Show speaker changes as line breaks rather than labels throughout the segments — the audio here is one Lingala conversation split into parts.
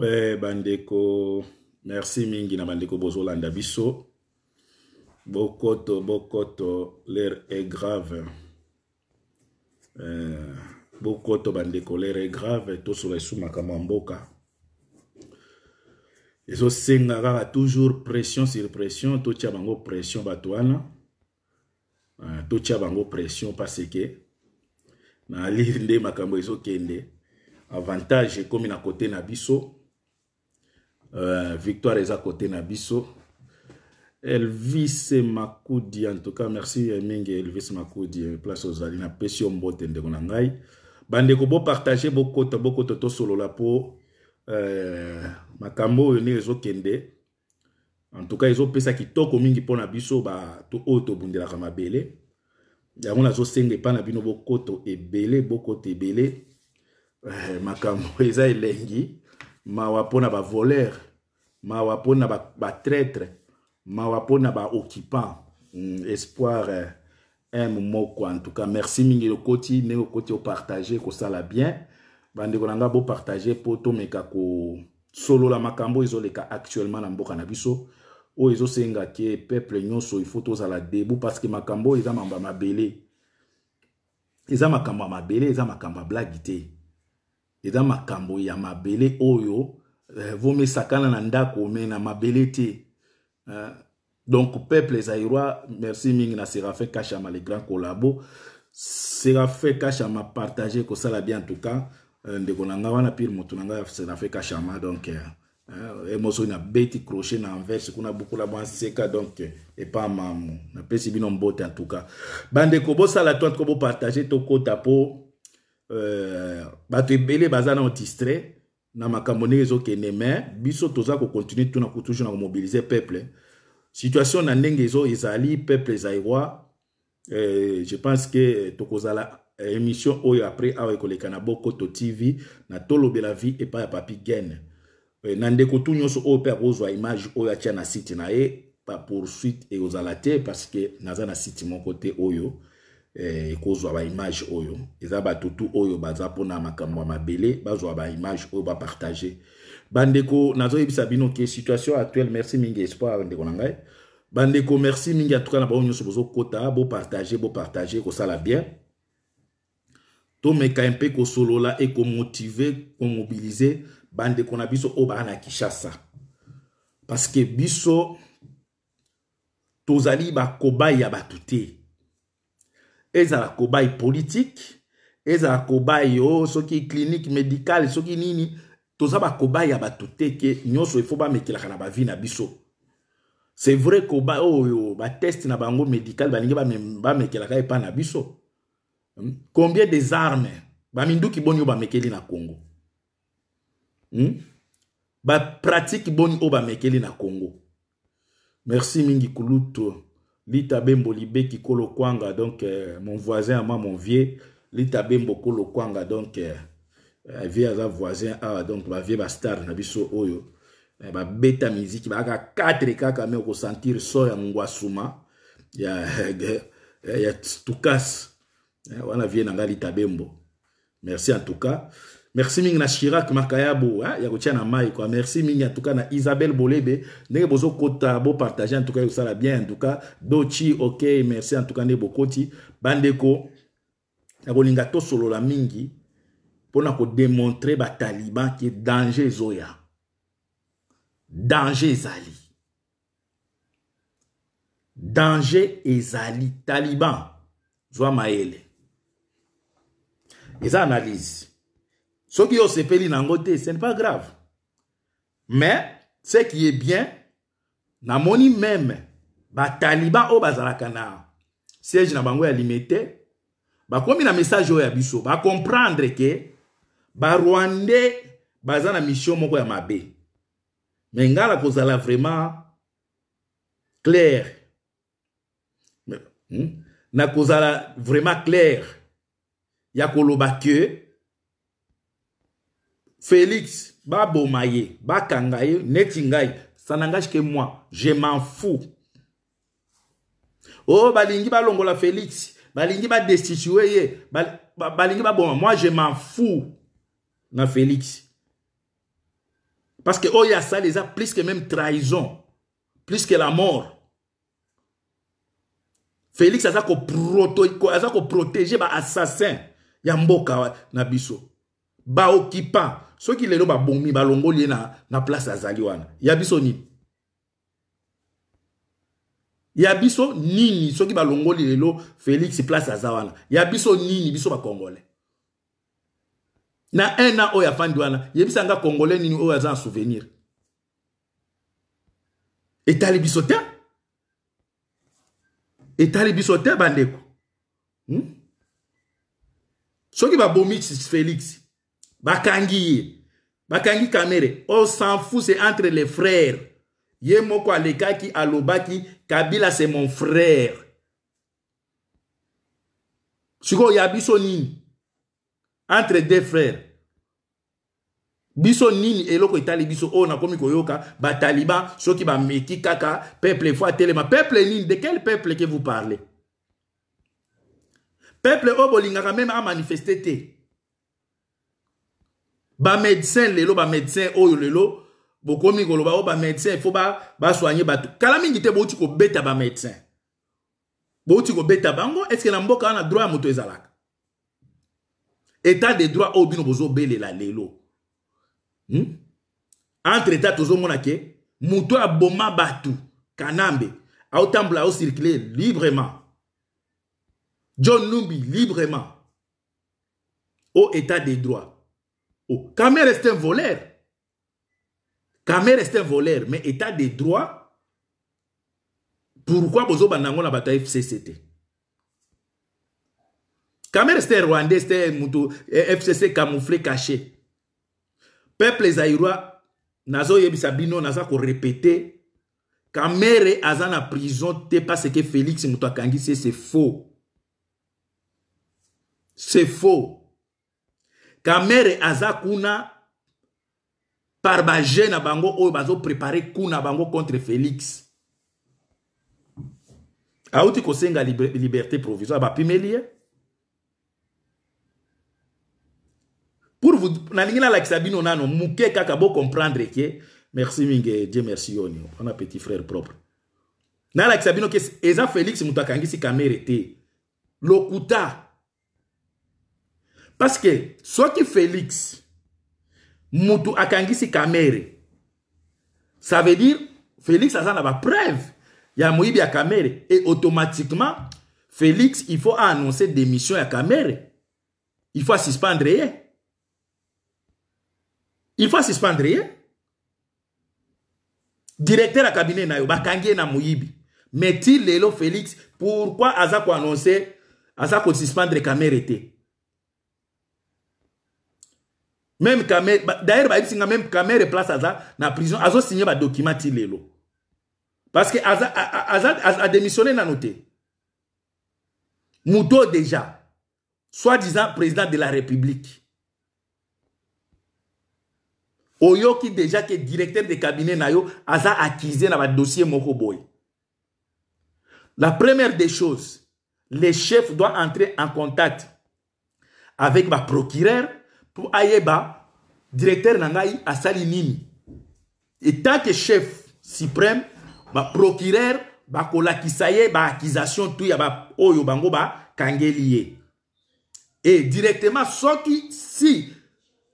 We bandeko, merci mingi na bandeko bozolanda biso. Bokoto bokoto, l'heure est grave. Bokoto bandeko, l'heure est grave, tosola esu makambo ya mboka. Ezosenga kaka toujours pression sur pression, totia bango pression bato wana. Totia bango pression parce que na alire nde makambo ezokende, avantage ekomi na côté na biso, victoire eza côté na biso. Elvis Makudi, en tout cas merci mingi Elvis Makudi, place ozali napesi yo mbote ndeko na ngai. Bandeko bopartage, bokota bokota, tosolola po makambo oyo ndenge ezokende. En tout cas ezopesa kitoko mingi mpona biso bato oyo tobundelaka mabele. Yango nazosenga epai na bino bokoto ebele, bokoto ebele. Makambo eza elengi, mawa mpona bavoleur, mawa mpona batraître, mawa mpona baoccupant. Espoir m moko, en tout cas merci mingi okoti ndenge okoti, opartage, kosala bien. Bandeko na nga, bopartage mpo tomeka kosolola makambo ezoleka actuellement na mboka na biso, oyo ezosenga ke peuple nyonso il faut tozala debout, parce que makambo oyo eza mambo ya mabele, eza makambo ya mabele, eza makambo ya blague te, eza makambo ya mabele oyo vomesakana na ndako me na mabele te. Donc peuple zaïrois, merci mingi na Séraphin Kachama, le grand collabo Séraphin Kachama, partager kosala bien. En tout cas ndeko na nga wana pire moto na nga Séraphin Kachama, donc moso na beti crochet na Anvers kuna bukula mwa seka, donc epa mamu napesi bino mbote. En tout cas bandeko bosala to, en tout cas bopartage, tokota po bato ebele baza na distrait na makambo ndenge ezokende, mais biso toza kocontinue tuna toujours na komobiliser peuple. Situation na ndenge ezo ezali, peuple zaïrois, je pense que tokozala émission oyo après awa ekoleka na Bokoto TV na Tolobela Vie epai ya Papi Gen, na ndeko tu nyonso oyo mpe akozwa image oyo atia na site na ye. Poursuite ekozala te parce que naza na site moko te oyo ekozwa baimage oyo. Eza bato tu oyo baza mpona makambo ya mabele bazwa baimage oyo bapartage. Bandeko, nazoyebisa bino ke situation actuelle, merci mingi Espoir ndeko na ngai. Bandeko, merci mingi en tout cas na bango nyonso bozokota, bopartage, bopartage, kosala bien. Tomeka mpe kosolola e komotiver, komobiliser bandeko na biso oyo baa na Kinshasa, parce que biso tozali bacobayes ya bato te. Ezala cobaye politique, ezala cobaye o soki clinique médicale, soki nini, toza bacobayes ya bato te ke nyonso ifo bamekelaka na bavie na biso. C'est vrai, cobaye oyo batest na bango médical balingi bamekelaka epai na biso. Combien des armes, baminduki boni oyo bamekeli na Congo? Bapratique boni oyo bamekeli na Congo? Merci mingi kulutu Lita Bembo Libeki Kolo Kwanga, donc mon voisin à moi, mon vieux Lita Bembo Kolo Kwanga, donc vieux aza voisin awa. Donc bavieux bastar na biso oyo babeta miziki bayaka 4 kaka, me okosentir so ya ngwasuma ya tukas wana. Vieux na ngai Lita Bembo, merci en tout cas. Merci mingi na Chirac Makayabo ya kotia na mai quoi. Merci mingi en tout cas na Isabelle Bolebe ndenge bozokota, bopartage, en tout cas ekosala bien. En tout cas Dochi, ok, merci en tout cas nde bokoti. Bandeko, na kolinga tosolola mingi mpona kodémontrer bataliban ke danger ezoya, danger ezali, danger ezali. Taliban, zwa mayele. Eza analyse, soki yo osepeli na yango te, ce n'est pas grave, mais ce qui est bien, namoni même bataliban oyo bazalaka na siège na bango ya Limete bakomi na message oyo ya biso, bacomprendre ke barwandais baza na mission moko ya mabe. Me ngai na kozala vraiment clair, Na kozala vraiment clair ya koloba ke Félix baboma ye, bakanga ye, neti ngai, ça n'engage que moi, je m'en fous. Oh, balingi balongola Félix, balingi badestitue ye, balingi baboma, moi je m'en fous na Félix. Parce que oyo asali eza plus que même trahison, plus que la mort. Félix aza ko proto aza ko protéger ba assassin ya mboka na biso. Ba occupant soki lelo babomi balongoli ye na, na place azali wana ya biso nini? Ya biso nini soki balongoli lelo Félix place aza wana ya biso nini biso ba congolais? Na un an oyo afandi wana yebisa nga congolais nini oyo aza na souvenir? Etali biso te, etali biso te bandeko. Soki babomi Félix, bakangi ye, bakangi Kamerhe, on s'en fout, c'est entre les frères. Ye moko alekaki alobaki Kabila c'est mon frère. Sikoyo ya biso nini entre deux frères? Biso nini eloko etali biso oyo nakomi koyoka bataliban soki bameki kaka peuple faut atelema. Peuple nini? De quel peuple que vous parlez? Peuple oyo bolingaka meme amanifeste te. Bamédecin lelo, bamédecin oyo lelo bokomi koloba oyo bamédecin il faut basoigne bato. Kala mingi te bouti kobeta bamédecin, bouti kobeta bango. Est ce que na mboka wana droit ya moto ezalaka? État de droit oyo bino bozobelela lelo, Entre état tozomona ke moto aboma bato Kanambe aotambola, aocircule librement, John Numbi librement au état de droit. Oh, Kamerhe c'est un voleur, Kamerhe c'est un voleur, mais état de droit pourquoi bozobanda yango na bato ya FCC te? Kamerhe c'est un Rwandais, c'est un mutu FCC camouflé, caché. Peuple zaïrois, nazoyebisa bino, naza korépéter, Kamerhe aza na prison te parce que Félix moto akangisi ye, c'est faux, c'est faux. Kamerhe aza kuna par baje na bango oyo bazoprépare kuna bango contre Félix. Auti kosenga liberté provisoire, bapimeli ye. Pour vous, nalingi nalakisa bino nano moke kaka bocomprendre ke merci mingi, Dieu merci yoni wana petit frère propre. Nalakisa bino ke eza Félix moto akangisi Kamerhe te, lokuta. Parce que soki Félix mutu akangisi Kamerhe, ça veut dire Félix aza na bapreuve ya moyibi ya Kamerhe et automatiquement Félix il faut annoncer démission ya Kamerhe, il faut suspendre ye, il faut suspendre ye. Directeur ya cabinet na yo bakangi ye na moyibi, mais ti lelo Félix pourquoi aza koannonce, aza kosuspendre Kamerhe te? Même Kamerhe, d'ailleurs bayebisi nga même Kamerhe place aza na prison azosigne badocument ti lelo parce que aza, aza, aza adémissionné nano te. Moto déjà soi-disant président de la République, oyoki déjà ke directeur de cabinet na yo aza accusé na badossier moko boye. La première des choses, le chef doit entrer en contact avec baprocureur pour ayeba directeur na ngai asali nini. Et tant que chef suprême, baprocureur bakolakisa ye baaccusation tu ya ba oyo bango bakangeli ye. Et directement soki si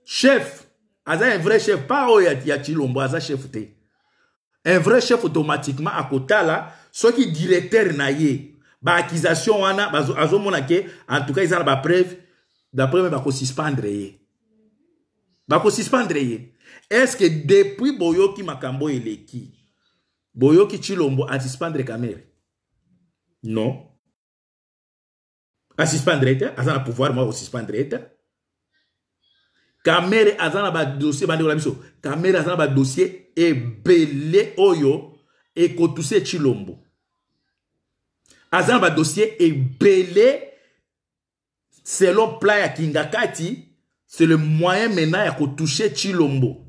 chef aza un vrai chef, pas oyo ya Tshilombo aza chef te, un vrai chef automatiquement akotala soki directeur na ye baaccusation wana azomona ke en tout cas eza na bapreuve, d'après me bakosuspendre ye, bakosuspendre ye. Est ce que depuis boyoki makambo eleki, boyoki Tshilombo asuspendre Kamerhe? Non, asuspendre ye te, aza na pouvoir moko kosuspendre ye te. Kamerhe aza na badossier, bandeko na biso, Kamerhe aza na badossier ebele oyo ekotuse Tshilombo. Aza na badossier ebele selon plan ya Kingakati, c'est le moyen maintenant ya kotouche Tshilombo.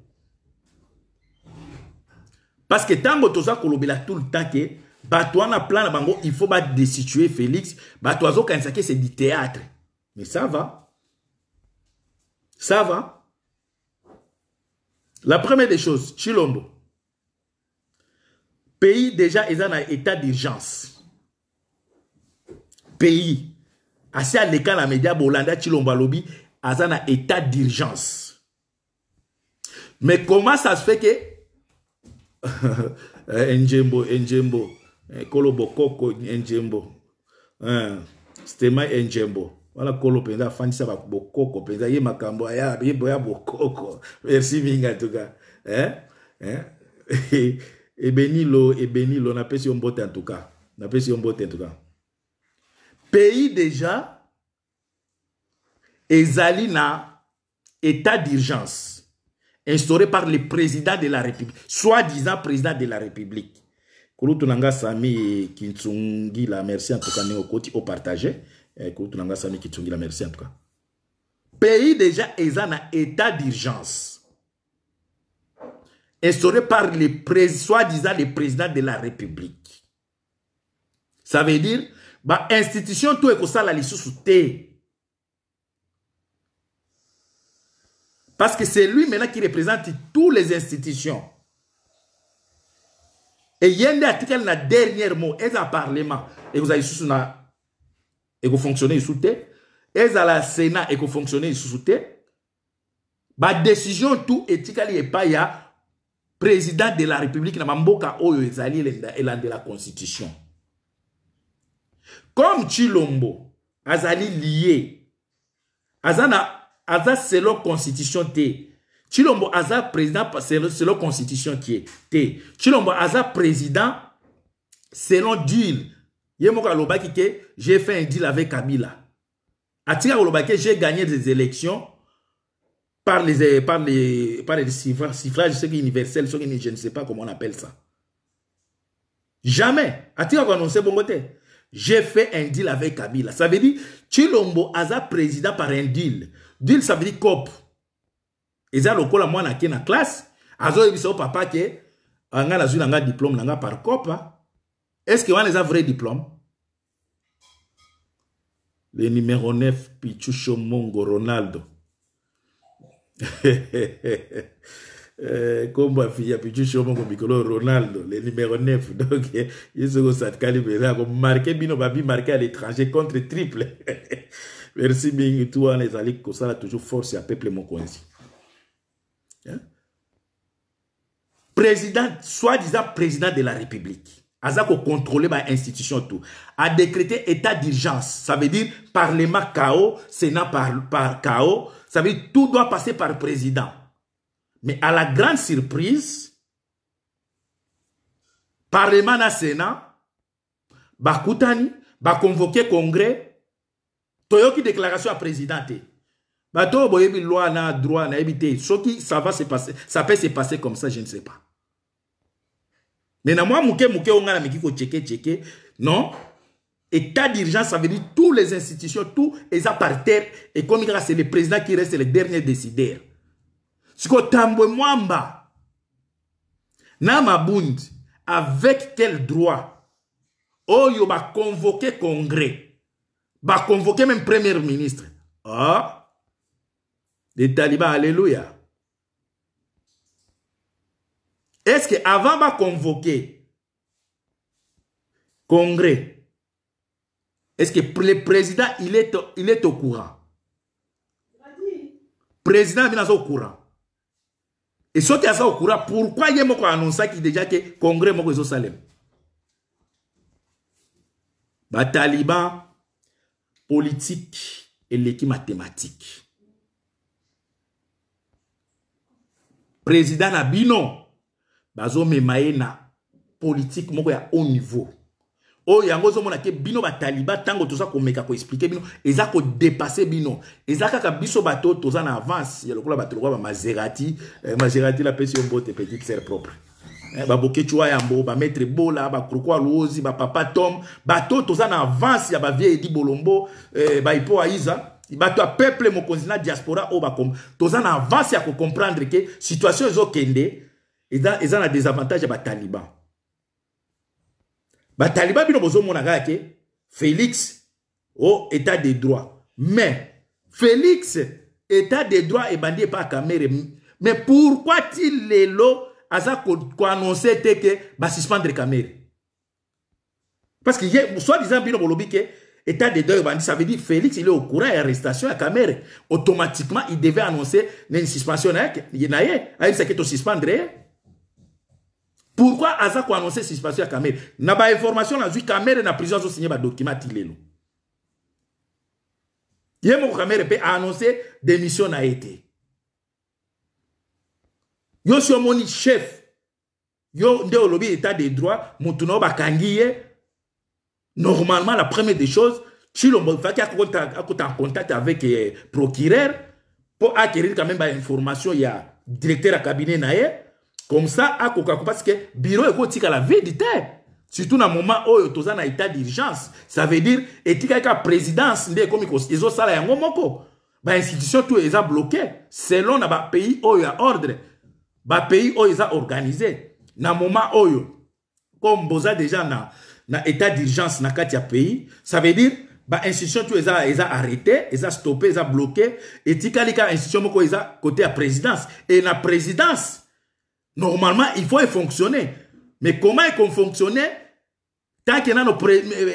Parce que ntango toza kolobela tout le temps ke bato wana plan na bango il faut badestituer Félix, bato azokanisa ke c'est du théâtre, mais ça va, ça va. La première des choses, Tshilombo, pays déjà eza na état d'urgence. Pays asi aleka na media, bolanda Tshilombo alobi aza na état d'urgence. Mais comment ça se fait que Njembo, Njembo, Kolo Bokoko, Njembo, Stema Njembo, wana kolo mpenza afandisa bokoko mpenza ye makambo aya ye boya bokoko. Merci mingi en tout cas. Eh? Eh? Ebenilo, Ebenilo, napesi yo mbote en tout cas. Napesi yo mbote en tout cas. Pays déjà ezali na état d'urgence instauré par le président de la République, soi-disant président de la République. Kulutu nanga Sami Kintsungila, merci en tout cas, ndenge okoti opartage. Kulutu nanga Sami Kintsungila, merci en tout cas. Pays déjà eza na état d'urgence instauré par le soi-disant le président de la République. Ça veut dire ba institution tout ekosala lisusu te. Parce que c'est lui maintenant qui représente toutes les institutions. Et il y a un article na dernier mot, eza parlement et vous avez sous na et vous fonctionnez sous te, eza la Sénat et vous fonctionnez sous te. Ba décision tout etikali epa ya président de la République na mboka oyo ezali elandela constitution. Comme Tshilombo azali lié, azana aza selon constitution te. Tshilombo aza président selon constitution qui est te. Tshilombo aza président selon deal. Ye moko alobaki ke j'ai fait un deal avec Kabila. Atika alobaki j'ai gagné des élections par les suffrages, ce qui est universel, ce qui je ne sais pas comment on appelle ça. Jamais. Atika ko bongo te. J'ai fait un deal avec Kabila. Ça veut dire Tshilombo aza président par un deal. Deal, ça veut dire cop. Eza lokola mwana ake na classe, azoyebisa o papa ke nga nazwi na nga diplôme na nga par cop. Est-ce que wana eza vrai diplôme? Le numéro 9, Pichucho Mongo Ronaldo. Kombo ya Pichucho Mongo mikolo Ronaldo, le numéro 9. Donc ye soki osatikali mpenza akomarquer bino babi marqué à l'étranger contre triple. Merci mingi. Tu wana ezali kosala toujours force ya peuple mokonzi. Président, soi-disant président de la République, aza kocontrôler ba institution tout, a décrété état d'urgence. Ça veut dire parlement chaos, Sénat par chaos. Ça veut dire tout doit passer par président. Mais à la grande surprise, parlement na Sénat bakutani, baconvoqué congrès. Toyoki déclaration ya président te. Bato oyo boyebi loi na droit, nayebi te soki ça va se passer, ça peut se passer comme ça, je ne sais pas. Mais na mwa moke moke oyo ngai nameki kocheke cheke, non, état d'urgence, ça veut dire toutes les institutions, tout eza par terre. Et comme kaka c'est le président qui reste le dernier décideur. Sikoyo Tambwe Mwamba na Mabundi, avec quel droit oyo baconvoqué congrès, baconvoqué même premier ministre? Ah, les talibans, alléluia. Est-ce que avant baconvoquer congrès, est-ce que le président il est au courant? Président bino aza au courant? Et soki aza au courant, pourquoi ye moko annonçaki déjà ke congrès moko ezosalema? Bataliban, politique eleki mathématique. Président na bino bazomema ye na politique moko ya haut niveau oyo yango ozomona ke bino bataliba, ntango toza komeka koexpliquer bino, eza kodépasser bino. Eza kaka biso bato toza na avance ya lokola bato lokola bamazerati. Mazerati, napesi yo mbote, petite sœur propre. Babokecwa yambo, bamaître Bola, bakrokwa Luozi, bapapa Tom, bato toza na avance ya bavie Edi Bolombo, baipo Aiza, bato ya peuple mokonzi na diaspora oyo bakom toza na avance ya kocomprendre ke situation ezokende eza na désavantage ya bataliban. Bataliban, bino bozomona kaka ke Félix o état de droit, mais Félix, état de droit ebandi epa Kamerhe. Mais pourquoi ti lelo aza koannonce te ke basuspendre Kamerhe? Parce que ye, soit disant bino bolobi ke état de droit ebandi, ça veut dire Félix, il est au courant ya arrestation ya Kamerhe. Automatiquement, il devait annoncer nini, suspension na ye, na ye ayebisaki tosuspendre ye. Pourquoi aza koannonce suspension ya Kamerhe? Na bainformation nazwi, Kamerhe na prison azosinye badocument ti lelo. Ye moko Kamerhe mpe aannonce démission na ye te. Yo si omoni chef, yo nde olobi état de droit, motu na yo bakangi ye. Normalement, la première des choses, Tshilombo faki akota en contact avec procureur mpo acquérir quand même bainformation ya directeur ya cabinet na ye. Comme ça akoka, parce que bureau ekotikala vide te, surtout na moment oyo toza na état d'urgence. Ça veut dire etikali kaka présidence nde ekomi ezosala yango moko, bainstitution tout eza bloqué. Selon na bapays oyo ya ordre, bapays oyo eza organisé, na moment oyo, comme boza déjà na état d'urgence na kati ya pays, ça veut dire bainstitution tout eza arrêté, eza stoppé, eza bloqué. Etikali kaka institution moko eza côté ya présidence. Et na présidence, normalement, il faut fonctionner. Mais comment ekofonctionner tant que nano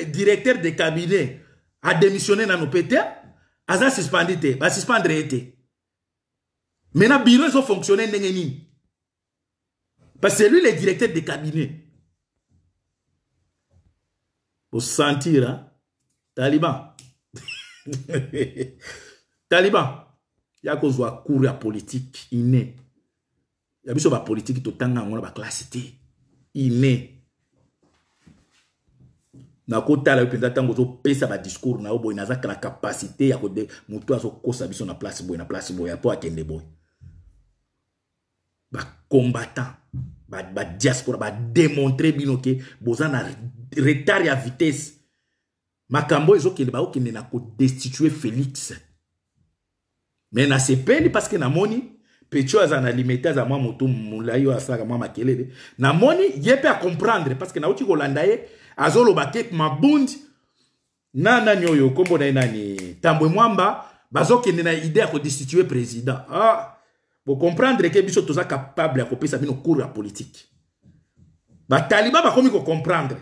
directeur de cabinet a démissionné nano pe te, aza suspendu te, basuspendre ye te? Maintenant, bureau ezofonctionner ndenge nini? Parce que c'est lui le directeur de cabinet. Osentir, hein? Taliban, taliban ya kozwa cours ya politique ine ya biso. Bapolitike totanga yango na baklase te. Ine nakotala yo mpenza ntango ozopesa badiscours na yo boye, naza na capacité ya kode motu azokosa biso na place boye, na place boye, po akende boye. Bacombattant, badiaspora, bademontre bino ke boza na retard ya vitesse. Makambo ezokende, baokende na kodestitue Félix. Mais nasepeli parce que namoni Pecho aza na Limete, aza mwa motu molai oyo asalaka mwa makelele. Namoni ye mpe acomprendre, parce que nauti kolanda ye, azoloba ke Mabundi na nani oyo, nkombo na ye nani, Tambwe Mwamba, bazokende na idée ya kodestitue président. Ah, bocomprendre ke biso toza capable ya kopesa bino cours ya politique. Bataliba bakomi kocomprendre.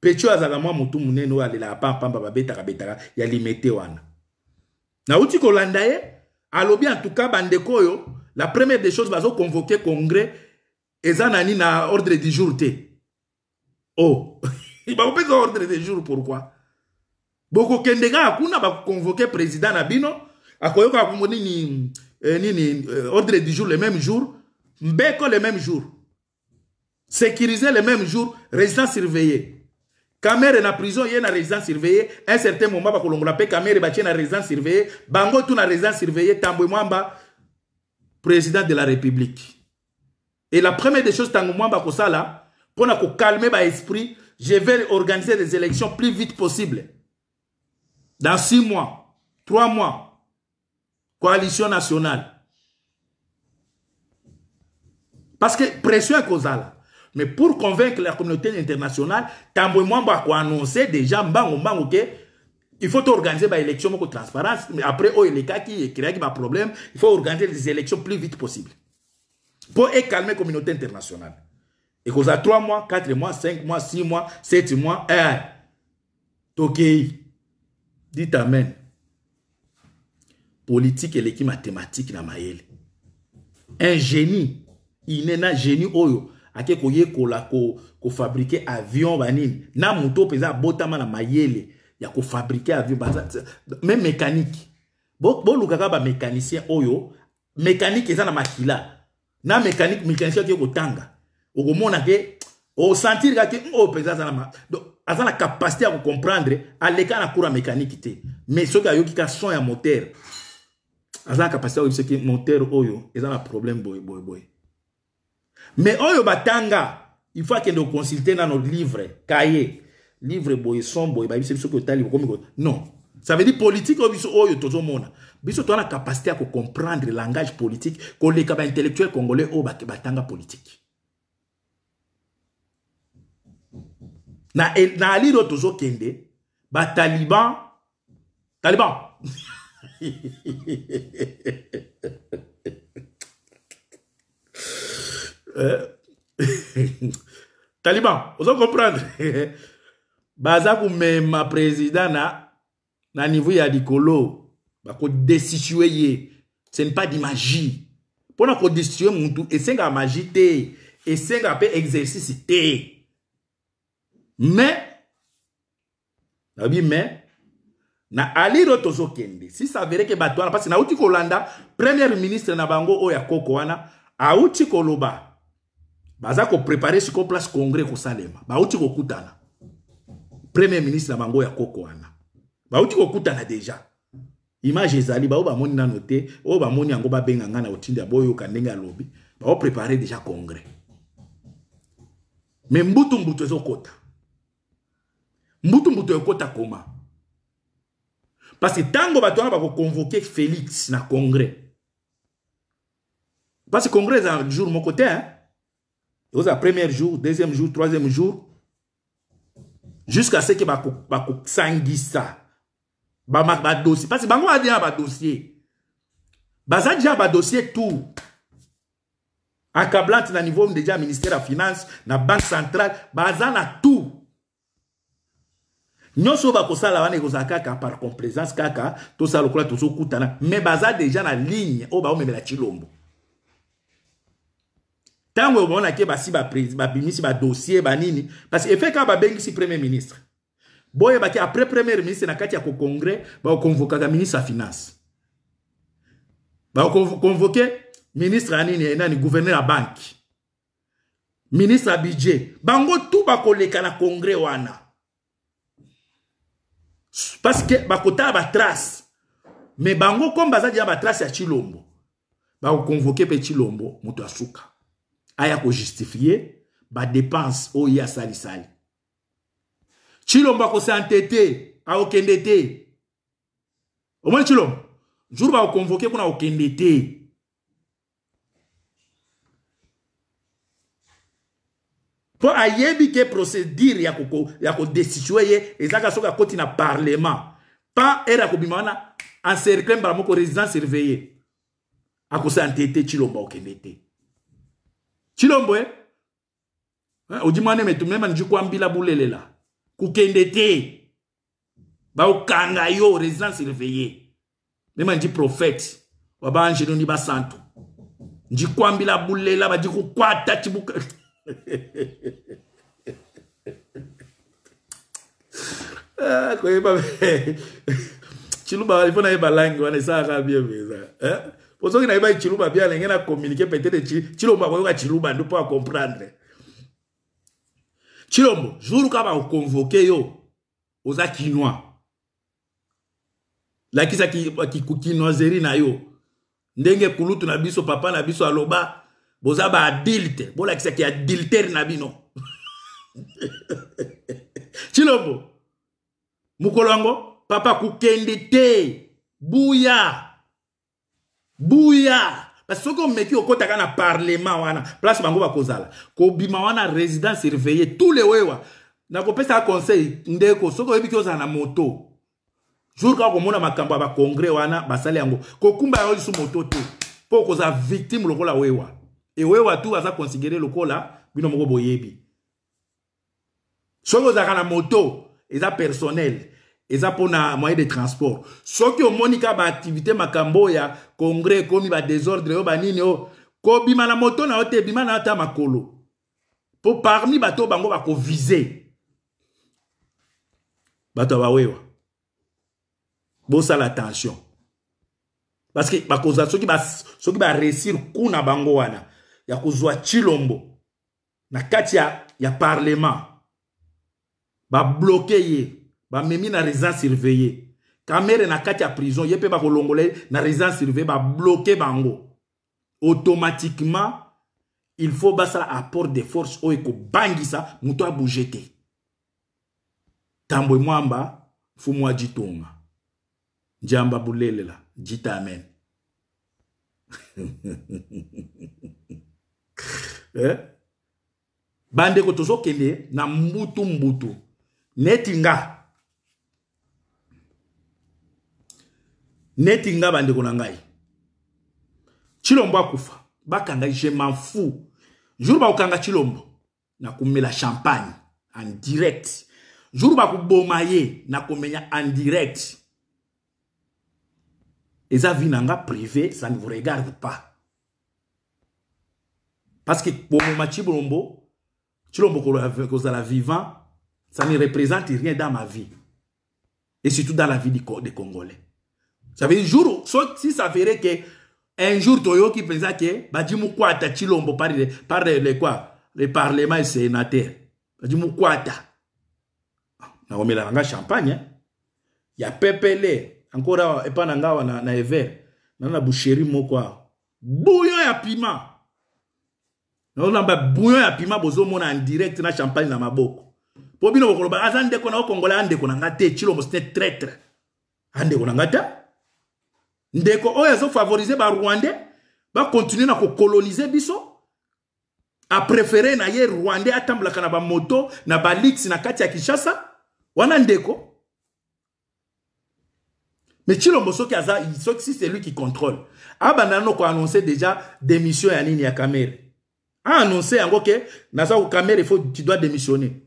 Pecho azalaka mwa motu monene oyo alelaka pampamba, babetaka betaka ya Limete wana. Nauti kolanda ye, alobi en tout cas, bandeko oyo, la première des choses, bazoconvoke congrès, eza nani na ordre du jour te. Oh, bakopesa ordre du jour pourquoi? Bokokende kaka kuna, bakoconvoke président na bino, akoyoka kombo nini, nini, ordre du jour le même jour, mbeko le même jour, sécuriser le même jour, résidence surveillée. Kamerhe na prison, ye na résidence surveillée. Un certain moment, bakolongola mpe Kamerhe, batie na résidence surveillée. Bango tu na résidence surveillée. Tambwe Mwamba président de la République. Et la première des choses Tambwe Mwamba kosala mpona kocalmer baesprit: je vais organiser des élections plus vite possible, dans 6 mois, 3 mois, coalition nationale. Parce que pression ekozala. Mais pour convaincre la communauté internationale, Tambwe Mwamba akoannonce déjà mbango mbango ke il faut organiser baélection moko transparence. Mais après oyo elekaki, ecréaki baproblème, il faut organiser les élections plus vite possible pour calmer communauté internationale. Ekozala 3 mois, 4 mois, 5 mois, 6 mois, 7 mois, eh. Tokei, dites amen. Politique eleki mathématique na mayele. Un génie ine na génie oyo ake koyekola kofabriquer avion banini, na moto mpenza abotama na mayele ya kofabriquer avion, même mécanique. Bolukaka bamécanicien oyo mécanique eza na makila na mécanique, mécanicien ake kotanga, okomona ke osentir kake oyo mpenza aza na, aza na capacité ya kocomprendre. Aleka na cours ya mécanique te, mais soki ayoki ka son ya moteur, aza na capacité ya koyebisa soki moteur oyo eza na problème boye boye boye. Mais oyo batanga, il faut akende koconsulte nano livre, cahier, livre boye, son boye, bayebisa biso soki otali okomi. Non, ça veut dire politique oyo biso oyo tozomona, biso toza na capacité ya kocomprendre langage politique koleka baintellectuel congolais oyo batanga politique. Na alire oyo tozokende, bataliban, taliban. Taliban, ozo comprendre? Baza komema président na niveau ya likolo, bako destituer ye. Ce n'est pas de magie. Pona ko destituer mutu esengaka magie te, esengaka pe exercice te. Mais nabi mais na aliro tozokende si ça verrait que bato wana, parce que nauti kolanda premier ministre na bango oyo ya koko wana auti koloba baza ko préparer siko place congrès kosalema, bauti kokutana premier ministre na bango ya koko wana bauti kokutana déjà. Image ezali bao bamoni nano te, oyo bamoni yango babenga nga na otinda boyoka ndenge alobi, bao préparer déjà congrès. Mais mbutu mbutu ezokota, mbutu mbutu ekota koma, parce que tango bato wana bakoconvoquer Félix na congrès, parce que congrès eza jour moko te, hein? Eza premier jour, deuxième jour, troisième jour, jusqu'à ce que bakosangisa ba dossier, parce que bango baza déjà ba dossier, baza déjà ba dossier tout accablante na niveau déjà ministère ya finance, na banque centrale, baza na tout. Nyonso bakosala wana ekozala kaka par complaisance, kaka tosala lokola tozokutana, mais baza déjà na ligne oyo baomemela Tshilombo. Ntango omonaki basi babimisi badossier banini, parce que efe kaka babengisi premier ministre, boyebaki après premier ministre na kati ya kocongrès bakoconvokaka ministre ya finance, bakoconvoke ministre ya nini nani, gouverneur ya banque, ministre ya budget, bango tu bakoleka na congrès wana, parce que bakotala batrace. Mais bango comme baza déjà batrace ya Tshilombo, bakoconvoke mpe Tshilombo, moto asuka aya kojustifie badepense oyo ye asalisali. Tshilombo akosantete, akokende te. Omoni Tshilombo jour bakoconvoke kuna, akokende te. Mpo ayebi ke procédure ya kodestitue ye ezalaka soki akoti na parlement, pa ere akobima wana encercle mbala moko résidence surveillée, akosala nte te. Tshilombo akokende te. Tshilombo e odi mwana metu mema njikwambila bulelela kukende te, baokanga yo résidence surveillée. Mema nji prophète wa baangelo ni basantu, njikwambila bulela badi kukwata chibuka. Ah, koyeba Chiluba, il faut nayeba langue wana, esalaka bien mpenza. Po soki nayeba Chiluba bien, alenge na communiquer, peut-être Tshilombo akoyoka Chiluba nde mpo acomprendre. Tshilombo, jour kaka bakoconvoke yo, oza kinois, lakisa kinoiserie na yo ndenge kulutu na biso, papa na biso aloba boza ba adulte, bolakisa ki adultère na bino. Tshilombo mokolo yango papa kokende te, buya buya, parce soki omeki okotaka na parlement wana, place bango bakozala kobima wana résidence surveillée tous les wewa. Nakopesa conseil ndeko, soki oyebi ozala na moto, jour kaka komona makambo ya bacongrès wana basali yango, kokumba yango lisu moto te, mpo okozala victime lokola wewa. Ewewa tu aza considéré lokola bino moko boyebi. Soki ozalaka na moto eza personnel, eza mpona moyen de transport, soki omoni kaka baaktivité makambo ya congrès ekomi badésordre oyo banini oyo, kobima na moto na yo te, bima na yo ata makolo, mpo parmi bato bango bakovize bato ya bawewa. Bosala attention, parce que bakozwa soki baréussir kuna bango wana ya kozwa Tshilombo na kati ya parlement, babloke ye, bamemi na résidence surveillée. Kamerhe na kati ya prison, ye mpe bakolongola ye na résidence surveillée, babloke bango automatiquement. Il faut basala apport de force oyo ekobangisa moto abouge te. Tambwe Mwamba, mfumu wa Jitunga, njamba bulelela jita, amen. Eh? Bandeko, tozokende na mbutu mbutu. Neti nga bandeko na ngai, Tshilombo akufa, bakanga, je m'en fous. Jour bakokanga Tshilombo, nakomela champagne en direct. Jour bakoboma ye, nakomenya en direct. Eza vie na nga privé, ça ne vous regarde pas. Parce que boboma Tshilombo, Tshilombo kozala vivant, ça ne représente rien dans ma vie. Et surtout dans la vie des Congolais. Ça veut dire, jour, si ça ferait que un jour toyoki pensa que badi mukwata Tshilombo par le, par le, quoi, le parlement et sénateur. Badi mukwata. Nakomela nga champagne, hein? Ya pepele encore awa epa na nga awa na, na Ever. Na na boucherie moko awa. Bouillon ya piment. Naolamba bouillon ya piment bozomona en direct na champagne na maboko. Po bino bokoloba aza ndeko na Congolais, ndeko na nga te, Tshilombo c'est un traître. Andeko na nga te. Ndeko oyo azo favoriser ba Rwandais, ba continuer na ko coloniser biso. A préférer na ye Rwandais atambolaka na ba moto, na ba lix na kati ya Kinshasa. Wana ndeko. Mais Tshilombo soki aza, soki si c'est lui qui contrôle. Abanda no ko annoncer déjà démission ya nini ya Kamerhe. A annoncer yango ke naza ko Kamerhe, il faut tu dois démissionner.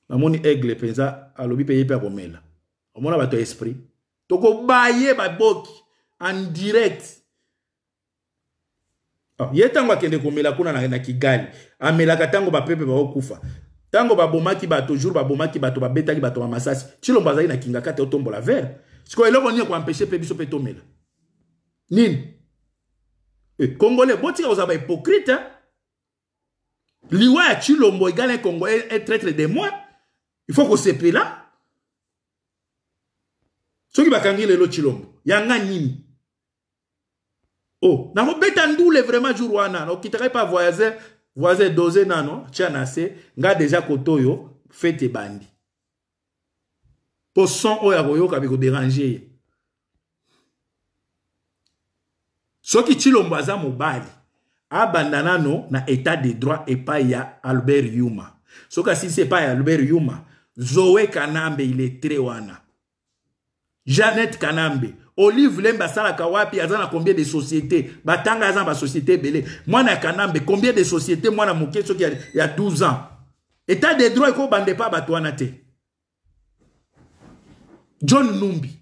Namoni aigle penza alobi pe ye pe akomela. Omona bato ya esprit. Toko baye baboki en direct. Oh, ye tango akende komela kuna na Kigali, amelaka tango ba pepe bakokufa. Tango babomaki bato, jour babomaki bato, babetaki bato ba masasi. Tshilombo azali na kinga kate otombola verre. Sikoyo eloko nini ko empêcher pe biso pe tomela? Nini? Congolais, botika kozala ba hypocrite, hein? Liwa ya Tshilombo égale un Congolais, un traître de moi. Il faut kosepela. Soki bakangi lelo Tshilombo, yanga nini? Oh, nakobeta ndule vraiment jour wana, nakokitaka pa voisin, voisin dosé nano, tia na se, nga déjà kotoyo, fête ebandi. Po son oyo akoyoka biko déranger ye. Soki Tshilombo aza mobali, abanda nano na état de droit epai ya Albert Yuma. Soki asilisi epai ya Albert Yuma, Zoé Kanambe il est très wana. Jeannette Kanambe, Olive Lembe asalaka wapi, aza na combien de sociétés? Batanga aza na ba sociétés ebele. Mwana ya Kanambe, combien de sociétés? Mwana moke soki ya 12 ans. État de droit eko bande pa bato wana te. John Numbi.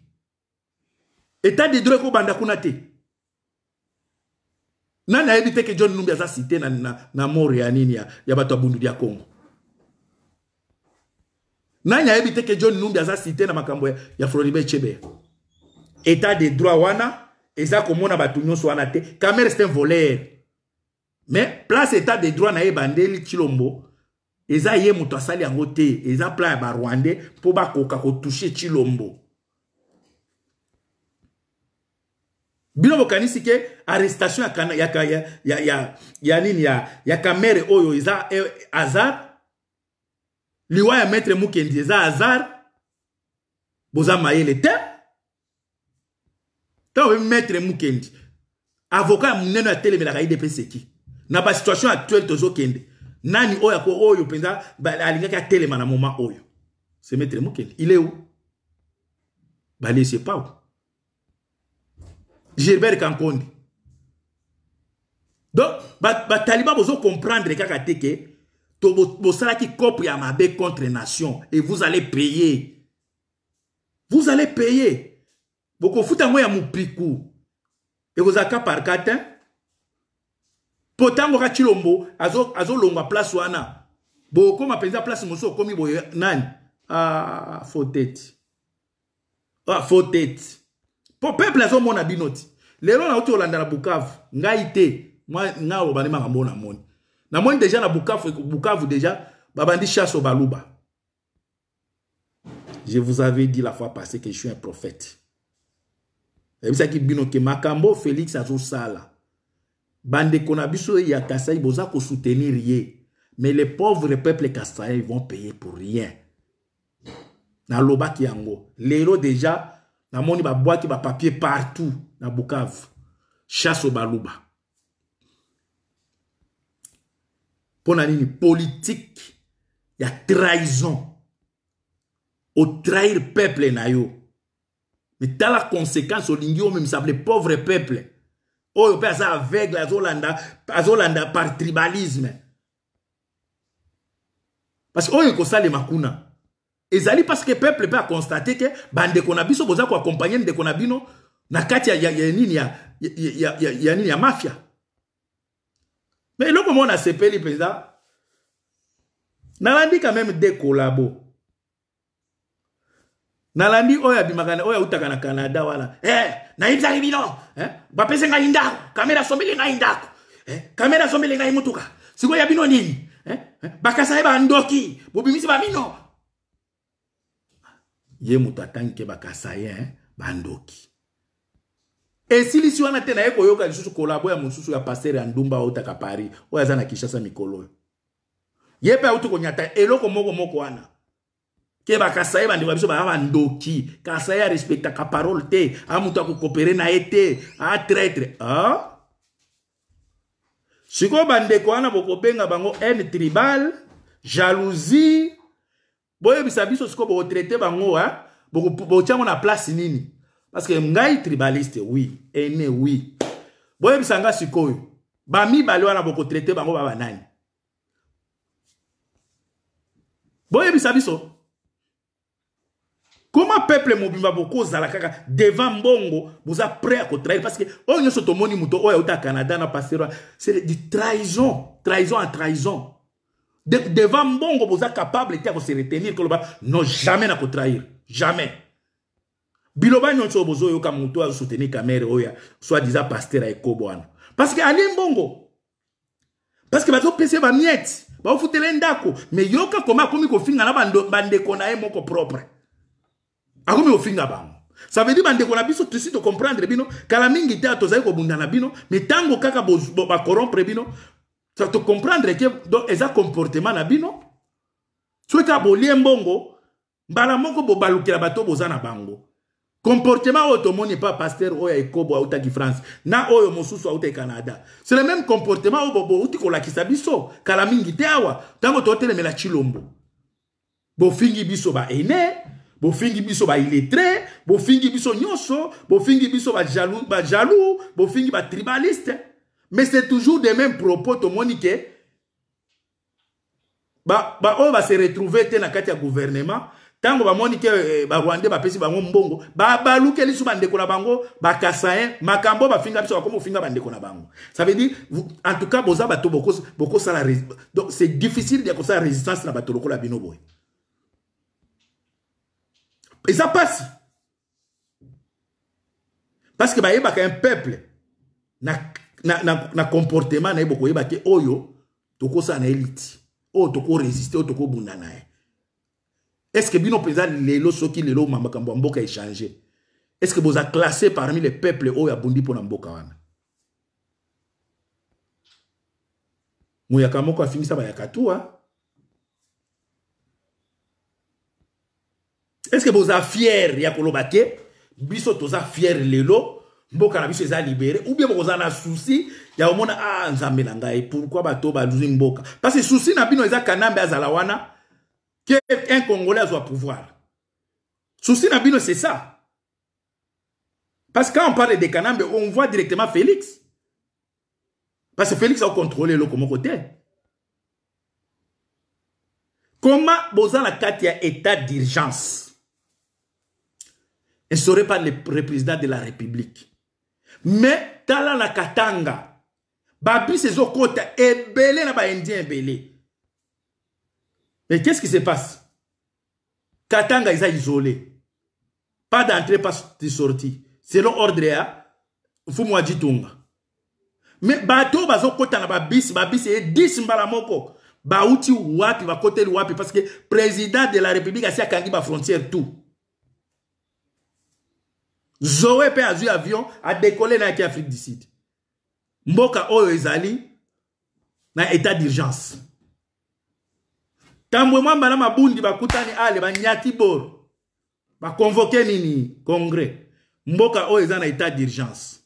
État de droit eko banda kuna te. Nani ayebi te ke John Numbi aza cité na mort ya nini ya bato ya Bundu ya Congo? Nani ayebi te ke John Numbi aza cité na makambo ya Floribert Chebeya? État de droit wana eza komona bato nyonso wana te. Kamerhe c'est un voleur. Mais place état de droit na ye bandeli Tshilombo, eza ye moto asali yango te, eza plan ya ba Rwandais po bakoka ko toucher Tshilombo. Bino bokanisi ke arrestation ya kana, ya, ya, ya, ya, ya nini ya, ya Kamerhe oyo eza hasard? Liwa ya Maître Mukendi eza hasard? Boza mayele te? Tango Maître Mukendi, avocat ya monene ya telemelaka IDP seki. Na ba situation actuelle tozokende, nani oyo ako oyo penza, ba, alingaki atelema na moment oyo? C'est Maître Mukendi. Il est où? Ba laissez pas où? Gilbert Kankonde. Donc, ba taliban bozo comprendre kaka te ke to bosalaki cope ya mabe contre nation et vous allez payer. Vous allez payer. Bokofuta ngo ya mupiku. Ekozala par quatre, hein? Potango ka Tshilombo azo longwa place wana. Bokoma penza place mosusu okomi boye nani? Ah, faux tête. Ah, faux tête. Po peuple azo mona bino ti. Lelo na uti olanda na Bukavu, ngai te. Moi nga obandi makambo na moni. Na moni déjà na Bukavu, Bukavu déjà babandi chasse au Baluba. Je vous avais dit la fois passée que je suis un prophète. Ebisaki bino ke makambo Félix azosala. Bande kona biso ya Kasai boza ko soutenir ye. Mais les pauvres peuples kasaïens ils vont payer pour rien. Na lobaki yango. Lelo déjà na moni ba boîte ba papier partout na Bukavu. Chasse au Baluba. Pona nini politique ya trahison. Au trahir peuple na yo. Mais tala conséquence olingi o même ça les pauvres peuples. Oyo pe aza aveugle, azolanda, azolanda par tribalisme. Parce que oyo ekosalema kuna ezali parce que peuple pe a constater que bandeko na biso boza ko accompagner ndeko na bino na kati ya, ya, ya nini ya, ya, ya, ya nini ya mafia. Mais eloko moko nasepeli mpenza, nalandi quand même des collabos. Nalandi oyo abimaka oyo autaka na Canada wana. Eh, nayebisaki bino, eh, bapesi ngai ndako, kamera asombeli ngai ndako. Eh, kamera asombeli ngai mutuka. Sikoyo ya bino nini? Eh, eh, bakasa ye bandoki, bobimisi ba bino. Ye moto atangi ke bakasa ye, eh, bandoki. Esilisi wana te, naye koyoka lisusu kolabo ya mosusu ya pasteur ya ndumba autaka Paris, oyo aza na Kinshasa mikolo oyo. Ye pe auti konyata eloko moko moko wana. Ke ba Kasaï bandeko biso ba bandoki. Kasaï a respectaka parole te, a moto akokopere na ye te, a traître. Ah? Sikoyo bandeko wana bokobenga bango haine tribale, jalousie. Boyebisa biso sikoyo bokotraite bango, hein? Bokotia yango na place nini? Parce que ngai tribaliste, oui, haine, oui. Boyebisa nga sikoyo, ba mibale wana bokotraite bango ba banani? Boyebisa biso. Comment peuple mobimba bokozala kaka devant mbongo, boza prêt à ko trahir? Parce que oyo nyonso tomoni moto oyo auta Canada na pasteur, c'est du trahison, trahison en trahison. Devant mbongo boza capable te ya ko se retenir koloba non, jamais na ko trahir, jamais. Biloba nyonso bozo yoka moto azo soutenir Kamerhe oyo soi-disant pasteur ya ekobo wana. Parce que alie mbongo. Parce que bazo pese ba miettes, ba futele ndako, mais yoka koma akomi kofinga na bandeko na ye moko propre. Akomi kofinga bango. Ça veut dire bandeko na biso tusi to comprendre bino, kala mingi te tozali kobunda na bino, mais tango kaka ba corrompre bino, ça to comprendre que donc eza comportement na bino. Soki ka bolie mbongo, mbala moko bobalukela bato boza na bango. Comportement oyo tomoni pa pasteur oyo ya Ekobo autaki France na oyo mosusu autaki Canada, c'est le même comportement oyo bouti kolakisa biso kala mingi te awa ntango totelemela Tshilombo. Bofingi biso ba aînés, bofingi biso ba illettrés, bofingi biso nyonso, bofingi biso ba jaloux, ba jaloux, bofingi ba tribalistes, mais c'est toujours des mêmes propos. Tomoni ke ba oyo ba se retrouver te na kati ya gouvernement, tango bamoni ke ba Rwandais bapesi bango mbongo, ba balukeli su bandeko na bango, ba Kasaïen, makambo bafinga biso, bakomi kofinga bandeko na bango. Ça veut dire, vous, en tout cas, boza bato boko, boko sala ré-, donc c'est difficile de kosala résistance na bato lokola bino boye. Et ça passe. Parce que bayebaka un peuple na comportement na ye, bokoyeba te oyo tokosala na élite, oyo toko résister, oyo tokobunda na ye. Est-ce que bino mpenza lelo, soki lelo makambo ya mboka échanger, est-ce que boza classé parmi les peuples oyo abundi mpona mboka wana? Moyaka moko afingisa bayaka tu, hein? Est-ce que boza fier ya koloba te biso toza fier lelo mboka na biso eza libéré, ou bien bokoza na souci ya komona, ah, nzambe na ngai, pourquoi bato bazwi mboka? Parce que souci na bino eza Kanambe azala wana, ke un Congolais azwa pouvoir. Souci na bino c'est ça. Parce que quand on parle de Kanambe, on voit directement Félix. Parce que Félix a contrôlé le moko te. Comment boza na kati ya état d'urgence instauré par le président de la République, mais tala na Katanga, babis ezokota ebele na ba Indien ebele. Mais qu'est-ce qui se passe? Katanga eza isolé, pas d'entrée, pas de sortie, selon ordre ya Mfumu wa Jitunga. Mais bato bazokota na babis, babis e 10 mbala moko. Bauti wapi, bakoteli wapi? Parce que président de la République asi akangi ba frontière tout. Zoé pe azwi avion, a décollé na Afrique du Sud. Mboka oyo ezali na état d'urgence. Tambwe Mwamba na Mabundi bakutani ale banyati boro. Ba convoquer nini congrès. Mboka oyo eza na état d'urgence.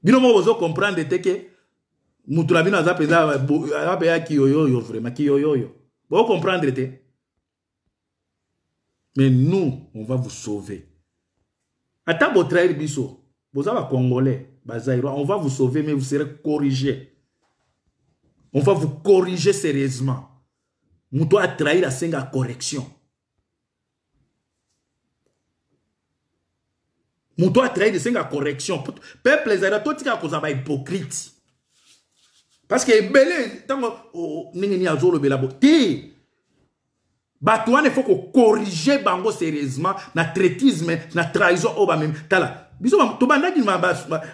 Bino moko bozo comprendre te ke mutu na bino aza penza, aza penza kiyoyoyo, vraiment kiyoyoyo. Bo comprendre te. Mais nous, on va vous sauver. Ata bo trahir biso, boza ba Congolais. Bazaïrois, on va vous sauver, mais vous serez corrigés. On va vous corriger sérieusement. Moto a trahi la senga correction. Moto a trahi senga correction. Peuple zaïrois, totika kozala ba hypocrite. Parce que ebele ntango oh, ndenge nini azolobela bo te bato wana il faut kocorrige bango sérieusement na traitisme na trahison oyo bamemi. Tala biso tobandaki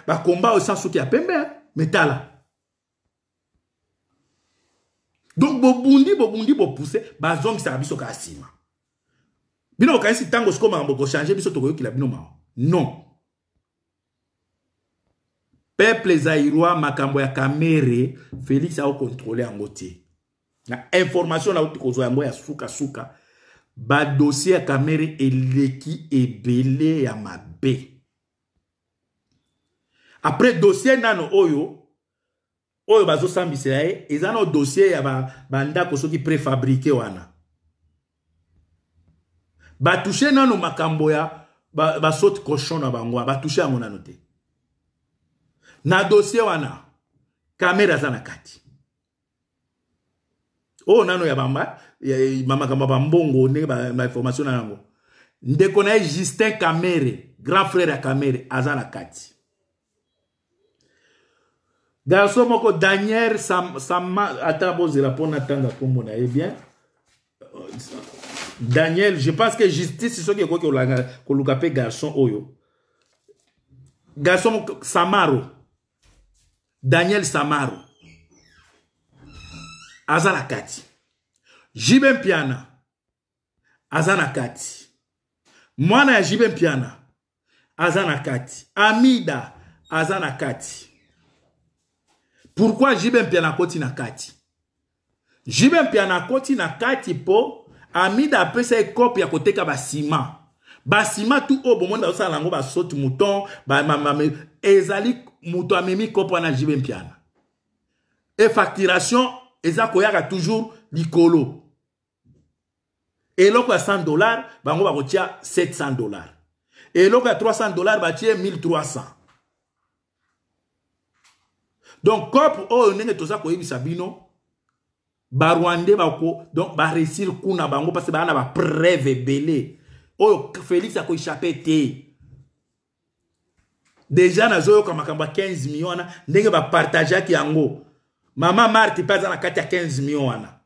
bakomba oyo sans suki ya pembe, mais tala donc bobundi bobundi bopousse bazongisaka biso kaka nsima. Bino bokanisi ntango sikoyo makambo kochange biso tokoyokela bino mawa? Non, peuple zaïrois, makambo ya Kamere, Félix aokontrole yango te. Na information nauti kozwa yango ya sukasuka, badossier ya Kamere eleki ebele ya mabe. Après dossier nano oyo oyo bazosambisela ye, eza na dossier ya bandako soki préfabriqué wana, batouche nano makambo ya basaute cochon na bango, batouche yango nano te. Na dossier wana Kamere aza na kati. Oyo nano ya bamba makambo ya bambongo, ndenge bainformation na yango, ndeko na ye Justin Kamere, grand frère ya Kamere, aza na kati. Garçon moko Daniel Sam, Sama, ata bozela mpona tanga nkombo na ye bien. Daniel, je pense que justice soki ekoki koluka mpe garçon oyo, garçon Samaro, Daniel Samaro aza na kati. Jibe Mpiana aza na kati, mwana ya Jibe Mpiana aza na kati, Amida aza na kati. Pourquoi Jibe Mpiana akoti na kati? Jibe Mpiana akoti na kati mpo Amida apesa ye kope ya koteka basima basima tu oyo bomoni bazosala yango, basaute mouton ezali moto amemi kope wana, Jibe Mpiana. E facturation eza koyaka toujours likolo. Eloko ya 100 $, bango bakotia 700 $. Eloko ya 300 $, batie 1300. Donc cope oyo, ndenge toza koyebisa bino, Barwandais bako donc baréussir kuna bango parce baa na bapreuve ebele oyo Félix akoéchappe te. Déjà nazoyoka makambo ya 15 million wana, ndenge bapartageaki yango. Mama Marthe mpe aza na kati ya 15 million wana.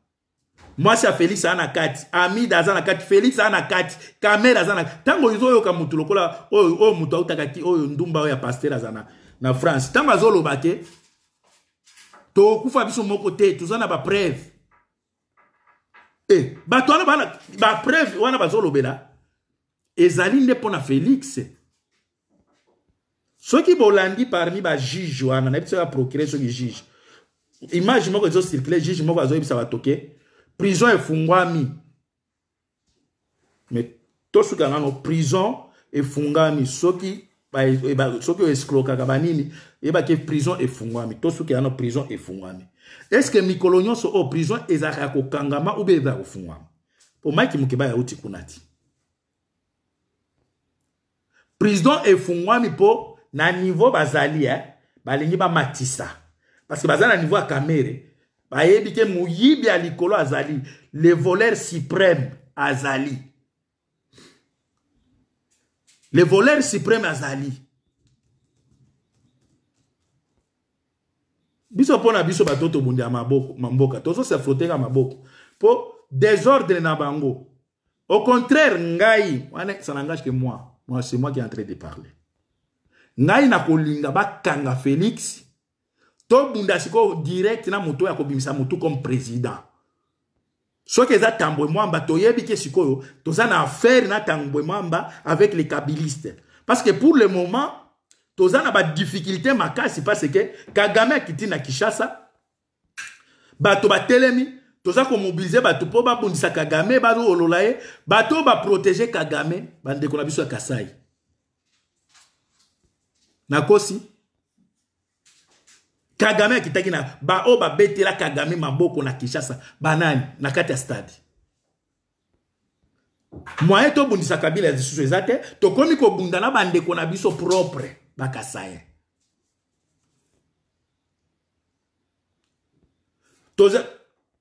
Mwasi ya Félix aza na kati, Amida aza na kati, Félix aza na kati, Kamere aza na. Ntango ozoyoka motu lokola oyo, oyo moto autaka ki oyo ndumba oyo ya pasteur aza na France, ntango azoloba te tokokufa biso moko te, toza na bapreuve. E bato wana bana bapreuve wana bazolobela ezali nde mpo na Félix. Soki bolandi parmi bajuge wana, nayebi soki aprocureur, soki juge, image moko ezocircule, juge moko azoyebisa bato ke prison efungwami. Mais tosuka nano, prison efungwami, soki oescrokaka banini, eyebaki prison efungwami. Tosuki nano, prison efungwami. Est ce que mikolo nyonso oyo prison ezalaka ya kokangama ou bien ezalaka kofungwama? Po Mike Mokeba yauti kuna ti prison efungwami, mpo na niveau bazali, balingi bamatisa parce que baza na niveau ya Kamere. Bayebi ke moyibi ya likolo azali, le voleur suprême azali, le voleur suprême azali. Biso mpo na biso bato tobundi ya maboko mamboka, tozose frotter maboko mpo désordre na bango. Au contraire, ngai wana, ça n'engage que moi. Moi, c'est moi qui est en train de parler. Ngai nakolinga bakanga Félix, tobunda sikoyo direct na moto ya kobimisa motu comme président. Soki eza Tambwe Mwamba, toyebi ke sikoyo toza na affaire na Tambwe Mwamba avec les kabilistes, parce que pour le moment toza na badifficulté makasi, parce que Kagame akiti na Kinshasa, bato batelemi, toza komobilize bato mpo babundisa Kagame, bazolola ye. Bato oyo baprotege Kagame, bandeko na biso ya Kasai. Nakosi? Kagame akitaki na baoyo babetela Kagame maboko na Kinshasa, banani na kati ya stade? Moyen tobundisa Kabila lisusu eza te. Tokomi kobunda na bandeko na biso propre, bakasaye.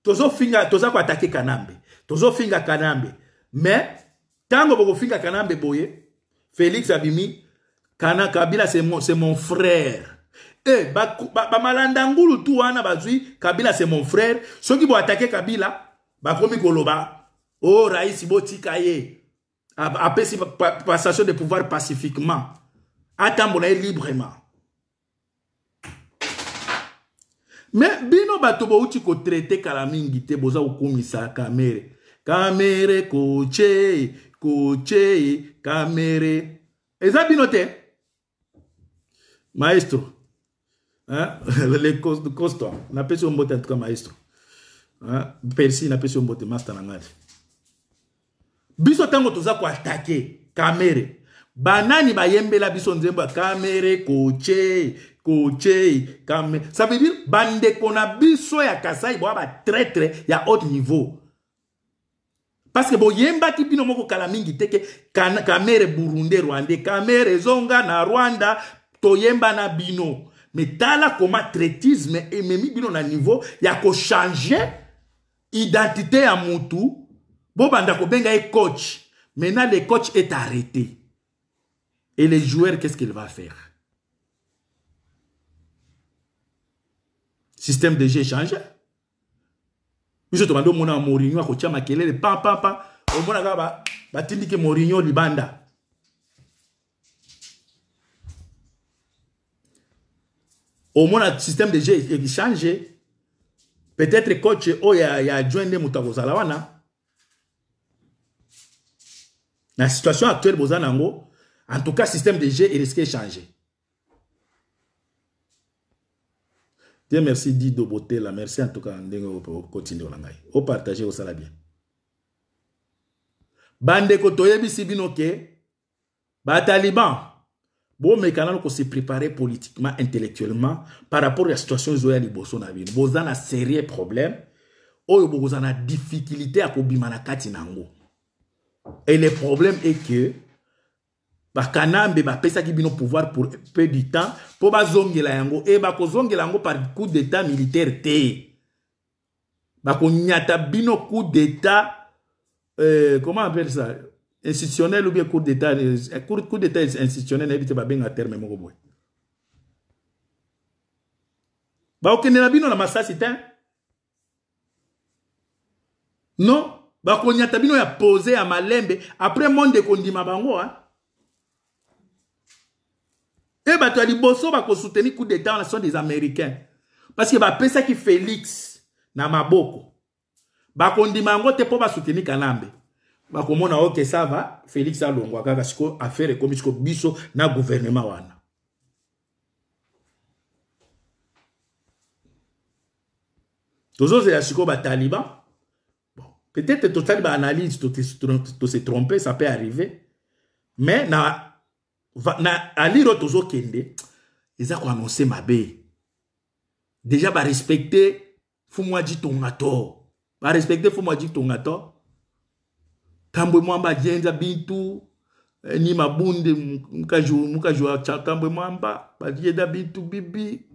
Tozofinga, toza koatake Kanambe, tozofinga Kanambe, mais ntango bokofinga Kanambe boye, Félix abimi kana Kabila c'est mon frère. Eh, bamalanda ngulu tu wana bazwi Kabila c'est mon frère. Soki boatake Kabila, bakomi koloba oh raisi botika ye apesi passation de pouvoir pacifiquement, atambola ye librement. Mais bino bato bouti kotraite kala mingi te, boza kokumisa Kamere. Kamere koche koche Kamere eza bino te maestro, hein? Le costa napesi yo mbote, en tout cas maestro, hein? Persi napesi yo mbote, master na ngai. Biso ntango toza koatake Kamere, banani bayembela biso nzembo ya Kamere koche koche Kamere? Ça veut dire bandeko na biso ya Kasai boya batraître ya haut niveau, parce que boyembaki bino moko kala mingi te ke Kamere Burundais, Rwandais, Kamere ezonga na Rwanda, toyemba na bino. Mais tala koma traitisme ememi bino na niveau ya kochanger identité ya mutu, bobanda kobenga ye coach. Maintenant le coach est arrêté et les joueurs, qu'est-ce qu'il va faire? Système de jeu changé. Biso tobandi omona Mourinho akotia makelele pa pa pa, omona kaka batindiki Mourinho libanda. Omona système de jeu echange, peut-être coach oyo ya adjoint nde moto akozala wana. Na situation actuelle boza nango, en tout cas système de jeu erisque echanger. Dieu merci Dido Botela, merci en tout cas ndenge okotindi na ngai. Opartage, osala bien. Bandeko, toyebisi bino ke bataliban bomeka nano kose préparer politiquement, intellectuellement par rapport ya situation ezoya liboso na bino. Boza na sérieux problème oyo bokozala na difficulté ya kobima na kati nango. Et le problème est que bakanambe bapesaki bino pouvoir pour peu du temps mpo bazongela yango, e bakozongela yango par coup d'état militaire te, bakonyata bino coup d'état, comment on appelle ça, institutionnel ou bien coup d'état, coup d'état institutionnel, nayebi te, babenga terme moko boye. Bakokende na bino na masasi te, non, bakonyata bino ya pose ya malembe. Après monde ekondima bango, hein? E bato ya liboso bakosoutenir coup d'état wana sont des Américains, parce que bapesaki Félix na maboko, bakondima yango te mpo basoutenir Kanambe. Bakomona ok, ça va, Félix alongwa kaka. Sikoyo affaire ekomi sikoyo biso na gouvernement wana. Tozozela sikoyo bataliban. Bon, peut-être totali baanalyse, tose trompe, ça peut arriver, mais na aliro tozokende eza koannonce mabe. Déjà barespecte Fumu adi tonga to, barespecte Fumu adi tonga to, Tambwe Mwamba dienza bintu ni mabunde mukaji wa Tambwe Mwamba badienda bintu bibi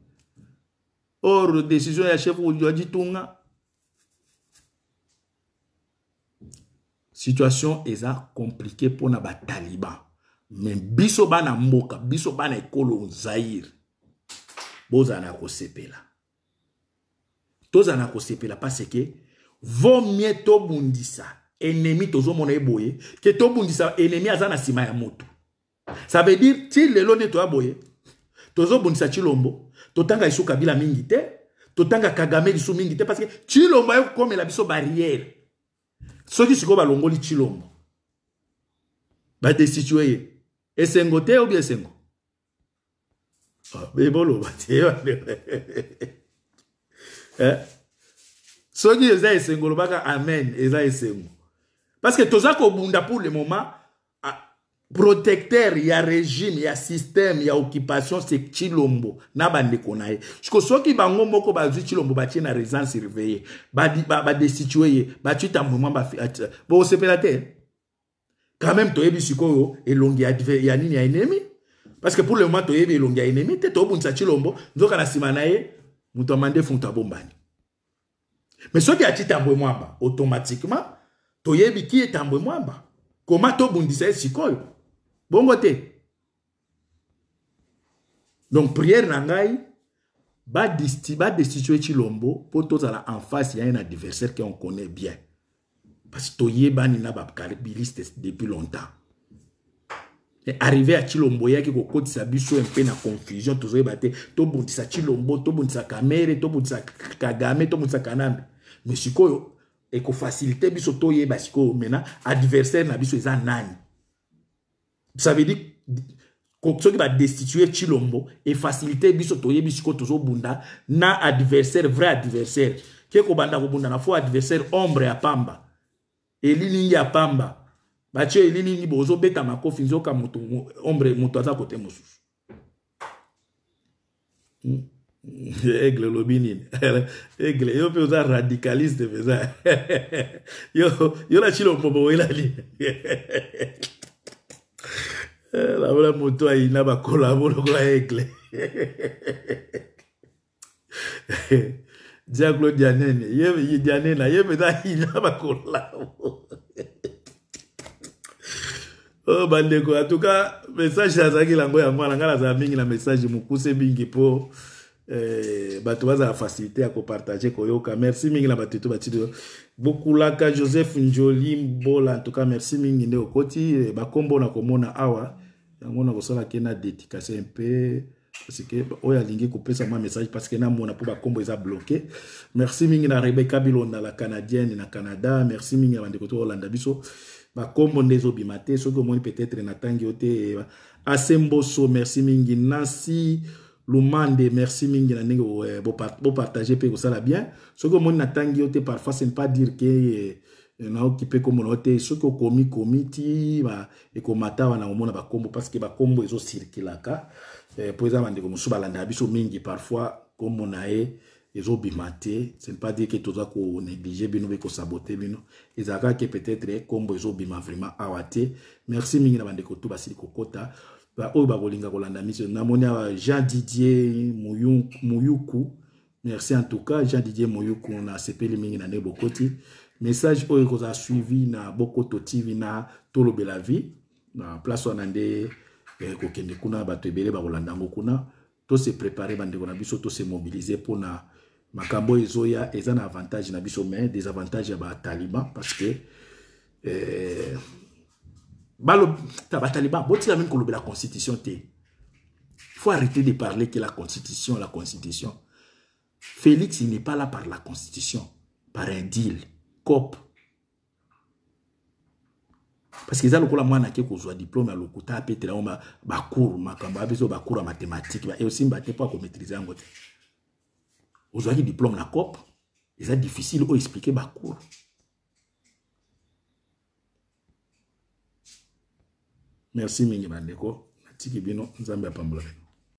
or décision ya chef wa ditunga. Situation eza compliqué mpona bataliban, mais biso bana mboka, biso bana ekolo Zaire, bozala na kosepela, tozala na kosepela, parce que vaut mieux tobundisa ennemi tozomona ye boye ke tobundisa ennemi aza na nsima ya motu. Ça veut dire ti lelo nde toya boye, tozobundisa Tshilombo, totanga lisu Kabila mingi te, totanga Kagame lisu mingi te, parce que Tshilombo aye kokomela biso barrière. Soki sikoyo balongoli Tshilombo, badestitue ye, esengo te obi esengo boloba te? Soki eza esengo, olobaka amen, eza esengo, parce que toza kobunda pour le moment. Protecteur ya régime, ya système ya occupation, c'est Tshilombo na bandeko na ye. Siko soki bango moko bazwi Tshilombo, batie na résidence surveillée, badestitue ye, batie Tambwe Mwamba, bosepela te quand même? Toyebi sikoyo elongi ya nini, ya ennemi, parce que pour le moment toyebi elongi ya ennemi te. Tobundisa Tshilombo, nzoka na nsima na ye moto amandefu, moto abombani. Mais soki ati Tambwe Mwamba, automatiquement toyebi qui est Tambwe Mwamba. Comment tobundisa ye sikoyo? Bongo te. Donc prière na ngai ba destituer Tshilombo po tozala en face ya un adversaire qu'on connaît bien. Parce que toyebani na ba kabilistes depuis longtemps. Et arrivé à Tshilombo yaki kokotisa biso un peu na confusion, tozoyeba te tobundisa Tshilombo, tobundisa Kamere, tobundisa Kagame, tobundisa Kanambe. Mais sikoyo ekofacilite biso toyeba sikoyo maintenant adversaire na biso eza nani. Ça veut dire soki ba destituer Tshilombo et faciliter biso toyebi sikoyo tozobunda na adversaire, vrai adversaire, ke kobanda kobunda na faux adversaire, ombre ya pamba, elilingi ya pamba, batie elilingi bozobeta makofi, nzoka moto ombre, moto aza kote mosusu. Aigle olobi nini? Aigle yo mpe oza radicaliste mpenza. Yo, yo na Tshilombo bowelani. Nabola moto ayina bakolabo lokola aigle. Diaklo Dianene, ye Dianena, ye mpenza ayina bakolabo. Oh, bandeko, en tout cas message nazalaki nango yango wana. Ngai nazala mingi na message mokuse mingi mpo bato bazala facilité ya kopartage, koyoka. Merci mingi na bato eto batili bokulaka. Joseph Njoli Mbola, en tout cas merci mingi nde okoti. Bakombo na komona awa, yango na kosala ke na dédicace un peu, parce que oyo alingi kopesa mwa message, parce que namona mpo bakombo eza bloqué. Merci mingi na Rebecca Bilonda, la Canadienne na Canada. Merci mingi na bandeko to olanda biso. Bakombo nde ezobima te, soki omoni peut-être natangi yo te. Asemboso, merci mingi. Nancy Lumande, merci mingi na ndenge bopartage mpe kosala bien. Soki omoni natangi yo te, parfois ce n'est pas dire que naokipe kombo na yo te. Soki okomi komi ti ekomata wana, omona bakombo, parce que bakombo ezocirculaka po eza bandeko mosusu balandaka biso mingi. Parfois kombo na ye ezobima te, ce n'est pas dire que toza konéglige bino mpe kosabote bino. Ezalaka ke peut-être kombo ezobima vraiment awa te. Merci mingi na bandeko tu basili kokota, oyo bakolinga kolanda miso. Namoni awa Jean Didier Muyuku, merci en tout cas Jean Didier Muyuku, nasepeli mingi na ndenge bokoti. Message oyo ekozala suivi na Bokoto TV na Tolobela Vie, na place wana nde kokende kuna, bato ebele bakolanda yango kuna. To se préparer, bandeko na biso, to se mobiliser mpona makambo oyo ezoya. Eza na avantage na biso mais désavantage ya bataliban, parce que bataliban botika mingi kolobela constitution te. Il faut arrêter de parler que la constitution, la constitution. Félix, il n'est pas là par la constitution, par un deal cop, parce que eza lokola mwana ake kozwa diplôme ya lokuta, apetela yango bacours, makambo abiso, bacours ya mathématique eosimba te mpo akomaîtrise yango te. Ozwaki diplôme na cop, eza difficile oyo expliquer bacours. Merci mingi bandeko, natiki bino, Nzambe apambola bino.